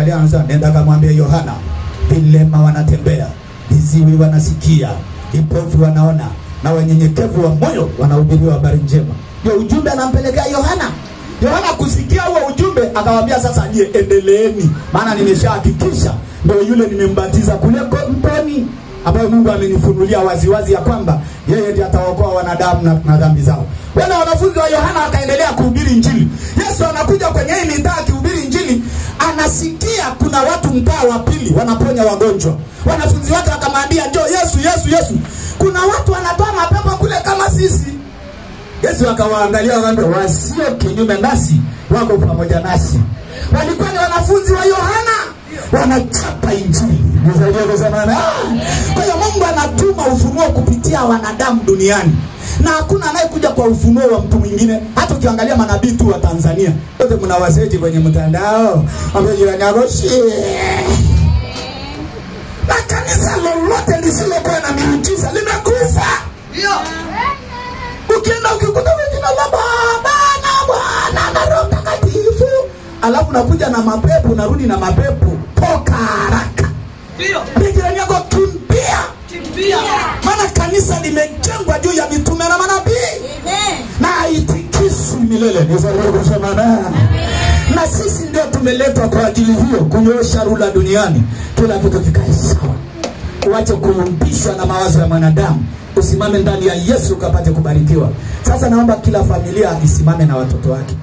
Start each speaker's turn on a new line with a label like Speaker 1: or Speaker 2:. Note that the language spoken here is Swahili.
Speaker 1: anawaangalia anasema, nenda kamwambie Yohana, vilema wanatembea, viziwi wanasikia, vipofu wanaona, na wanyenyekevu wa moyo wanahubiriwa habari njema. Ndio ujumbe anampelekea Yohana. Yohana kusikia huo ujumbe akawaambia, sasa nyie endeleeni, maana nimeshahakikisha ndio yule nimembatiza kule mtoni, ambayo Mungu amenifunulia waziwazi ya kwamba yeye ndiye atawaokoa wanadamu na dhambi zao. Wale wanafunzi wa Yohana wakaendelea kuhubiri Injili. Yesu anakuja kwenye hii mitaa akihubiri Injili, anasikia kuna watu mtaa wa pili wanaponya wagonjwa. Wanafunzi wake wakamwambia, njoo Yesu, Yesu, Yesu, kuna watu wanatoa mapepo kule kama sisi. Yesu akawaangalia akamwambia, wasio kinyume nasi wako pamoja nasi. Walikuwa ni wanafunzi wa Yohana, wanachapa Injili. Nisaidie kusema na. Kwa hiyo Mungu anatuma ufunuo kupitia wanadamu duniani, na hakuna anayekuja kwa ufunuo wa mtu mwingine. Hata ukiangalia manabii tu wa Tanzania wote mnawaseji kwenye mtandao, ambao jirani yako na kanisa lolote lisilokuwa na miujiza limekufa.
Speaker 2: Ndio.
Speaker 1: Ukienda ukikuta jina la Baba na Mwana na Roho Mtakatifu, alafu nakuja na mapepo, narudi na mapepo, toka haraka.
Speaker 2: Ndio.
Speaker 1: Jirani yako kimbia.
Speaker 2: Kimbia.
Speaker 1: Maana kanisa limejengwa juu ya mitume na manabii.
Speaker 3: Amen.
Speaker 1: Na haitikiswi milele. Nisaidie kusema na. Na sisi ndio tumeletwa kwa ajili hiyo, kunyoosha rula duniani, kila kitu kikae sawa. Uache kuyumbishwa na mawazo ya mwanadamu, usimame ndani ya Yesu ukapate kubarikiwa. Sasa naomba kila familia isimame na watoto wake.